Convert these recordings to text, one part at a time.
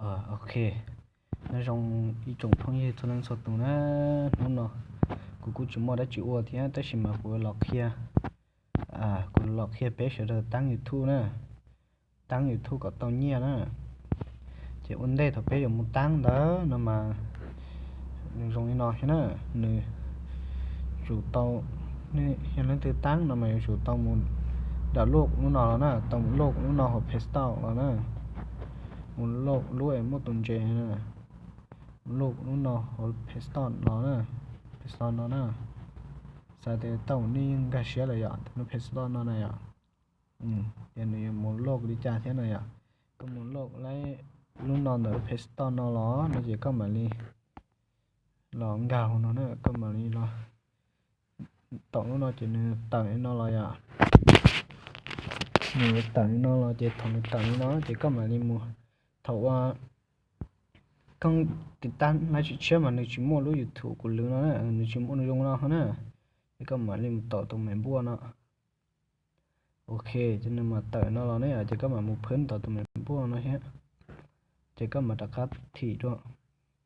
Ok, nyob zoo ib tsoom phooj ywg txhua leej txhua tus na. Hnub no kuv kuj tsis muaj dab tsi ua thiab tab sis mas kuv los qhia, kuv los qhia peb sawv daws taab YouTube na, taab YouTube kom tau nyiaj na. Ces ua ntej thaum peb yuav mus taab ntawd no mas nws zoo li no thiab na. Nws tsum tau, yog leej twg taab no mas yuav tsum tau mus download lub no los na, tau mus load lub no hauv Play Store los na, mus load lub es muaj tus ntses na, mus load lub no hauv Play Store los na, Play Store no na. Xav tias tau nej yeej nkag siab lawm yom, lub Play Store no na yom. Ces nws yuav mus load li cas thiab no yom. Koj mus load lub no ntawm Play Store no los no ces koj mam li los nkag hauv no na, koj mam li los taum lub no ces nws tawm li no los yom. Nws tawm li no los ces thaum nws tawm li no ces koj mam li mus, thaum ua koj tiv tab lab tshiab mas nws tsis muaj lub YouTube kuv lwv no na, nws tsis muaj zoo no na. Ces koj mam li mus taum tus me npuaj no. Ok, ces nws mam tawm no los ne yom, ces koj mam mus phwb tau tus me npuaj no thiab, ces koj mam rov qab thim dua.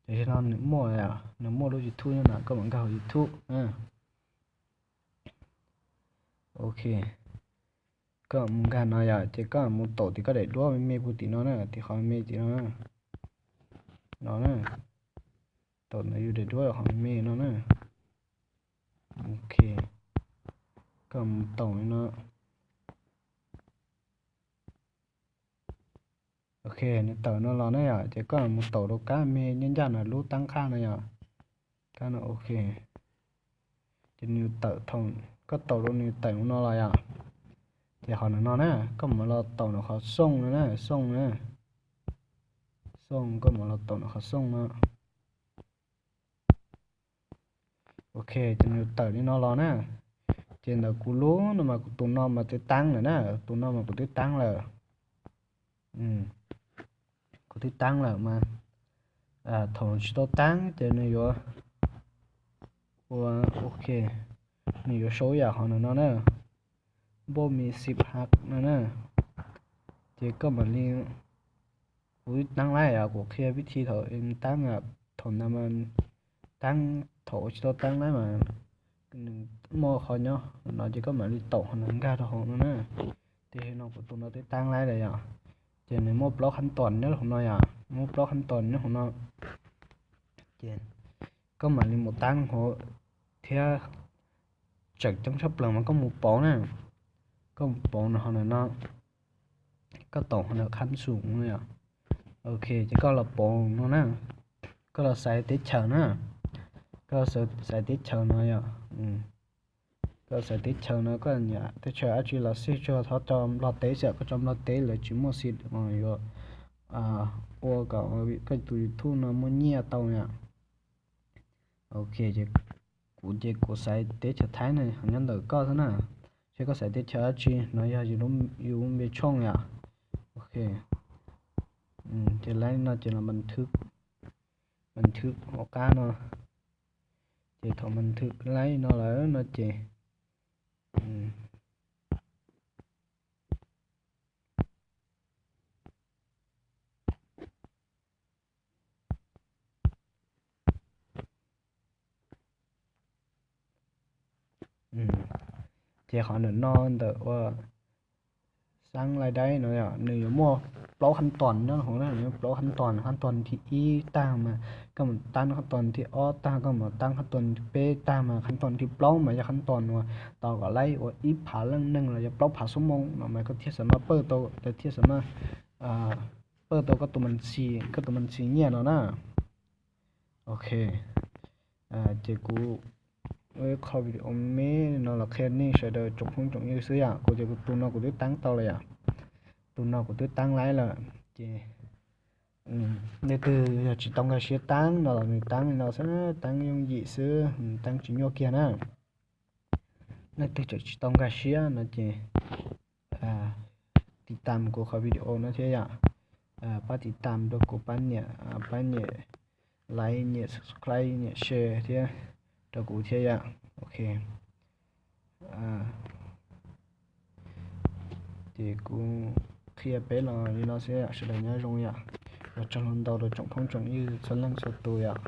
Ces no nws muaj, nws muaj lub YouTube no na, koj mam nkag hauv YouTube. Ok, koj mus nkag no yom, ces koj mus taum tim koj daim duab me me puag tim no na, tim qhov me me tim no na. No na, taum ntawm yus daim duab qhov me me no na. Ok, koj mus taum li no. Ok, nws tawm no los ne yom, ces koj mus taum rau kab me nyab ncaj no lub taab qhaj no yom. Kab no ok, ces nws tawm, koj taum rau nws tawm no los yom. Ces qhov no no na, koj mam los taum nws qhov xooj no na, xooj na, xooj, koj mam los taum nws qhov xooj no. Ok, ces nws tawm li no los na. Ces ntawm kuv lub no mas kuv tus no mas twb taab lawm na, tus no mas kuv twb taab lawm. Kuv twb taab lawm mas thaum tsis tau taab ces nws yuav ua, ok, nws yuav sau yam qhov no na, npauj me xib hab no na. Ces koj mam li, kuv twb taab lawm, kuv qhia vib thi thaum taab, thaum ntawd mas taab, thaum tsis tau taab lawm mas nws muaj qhov nyob no ces koj mam li taum qhov no nkag rau hauv no na. Tiam sis no kuv tus no twb taab lawm yom, ces nws muaj plaub khab toos nyob hauv no yom, muaj plaub khab toos nyob hauv no. Ces koj mam li mus taab hauv thiab, tseem ceeb tshaj plaws mas koj mus pauv na, koj mus pauv no qhov no, koj taum qhov no khab xum no yom. Ok, ces koj los pauv no na, koj los xaiv teb chaws na, koj xaiv teb chaws no yom. Koj xaiv teb chaws no, koj nyiam teb chaws dab tsi los xij, tsuas thov tso Nplog teb xwb, koj tso Nplog teb lawv tsis muaj xij yuav ua kom koj tus YouTube no muaj nyiaj tau yom. Ok, ces kuv ces kuv xaiv teb chaws Thaib na, nyob ntawm koj xwb na. Seb koj xaiv teb chaws dab tsi no yog yus lub npe tshooj yom. Ok, ces laib no ces los npas thwb, npas thwb hauv qab no. Ces thaum npas thwb laib no lawm no ces ces qhov ntawm no ntawm ua xab lai daib no yom, nws yuav muaj plaub khab toos nyob hauv na, nws muaj plaub khab toos, khab toos thib ib tag mas koj mus taab khab toos thib ob tag, koj mus taab khab toos thib peb tag mas khab toos thib plaub mas yog khab toos uas tau kom laib ua ib phav leej neeg los yog plaub phav xuab moos no mas koj thiaj xam maj pawj tau, thiaj xam maj pawj tau koj tus mas ntxis, koj tus mas ntxis nyiaj no na. Ok, ces kuv ua ib qho video me no los qhia nej sawv daws tsoom phooj tsoom ywg xwb yom. Kuv ces kuv tus no kuv twb taab tau lawm yom, tus no kuv twb taab laib lawm. Ces leej twg yog tsis tau nkag siab taab no los nws taab li no xwb, taab yooj yim xwb, taab tsis nyuaj kiag na. Leej twg tseem tsis tau nkag siab no ces tiv tam kuv qhov video no thiab yom. Pab tiv tam rau kuv, pab nias, pab nyem like, nyem subscribe, nyem share thiab rau kuv thiab yom. Ok, ces kuv qhia peb los li no xwb, sawv daws nyob zoo yom. Ua tsaug ntau rau tsoom phooj tsoom ywg txhua leej txhua tus yom.